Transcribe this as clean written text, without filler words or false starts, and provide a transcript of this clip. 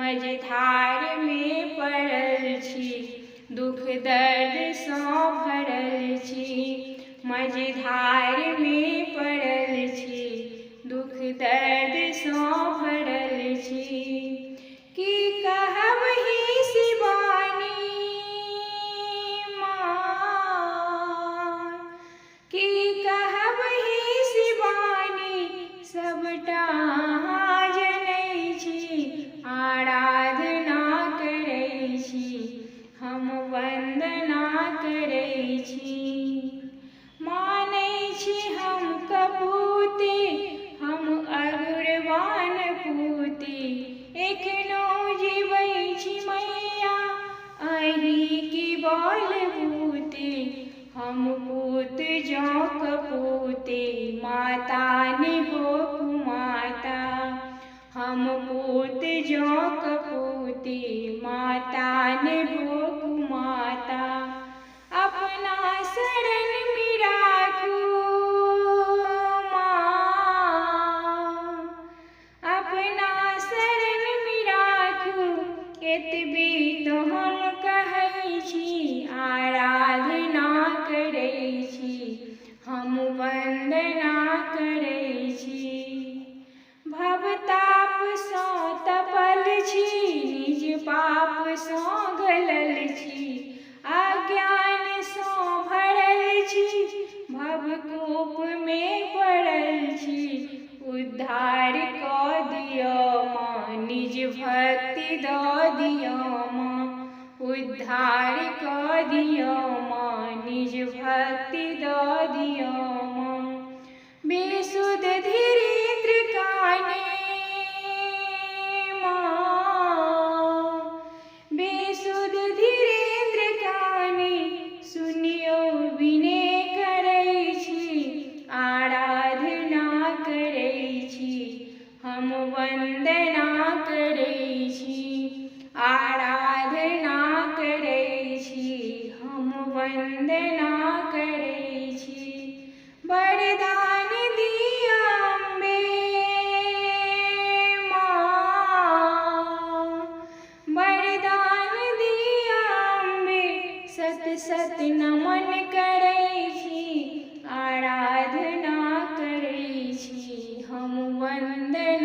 मझधारमे पड़ल छी, दुख दर्दसँ भरल छी। मझधारमे पड़ल छी, दुख दर्दसँ भरल छी। की कहब हे शिवानी माँ, की कहब हे शिवानी, सबटा अहाँ जनै छी। आराधना करै छी, हम वन्दना करै छी। मानै छी हम कपूती, हम अगुरवान पूती। एखनो जीबै छी मैया अहीं की बल बूती। हम पूत जँ कपूती, माता ने हो कुमाता। हम पूत जँ कपूती, माता ने हो कुमाता। अपना शरण मे राखू माँ, अपना शरण मे राखू, एतबे तो हम कहै छी। आराधना करै छी, हम वन्दना करै छी। भवतापसँ तपल छी, निज पापसँ गलल छी। अज्ञानसँ भरल छी, भवकूपमे पड़ल छी। उद्धार कऽ दिअ माँ, निज भक्ति दऽ दिअ माँ। उद्धार कऽ दिअ माँ, निज भक्ति दऽ दिअ माँ। विशुद्ध धीरेन्द्र काने माँ, विशुद्ध धीरेन्द्र काने, सुनियौ विनय करै छी। आराधना करै छी, हम वन्दना करै छी। आराधना करै छी, हम वन्दना करै छी। वरदान दिअ अम्बे माँ, वरदान दिअ अम्बे, सत सत नमन करै छी। आराधना करै छी, हम वन्दना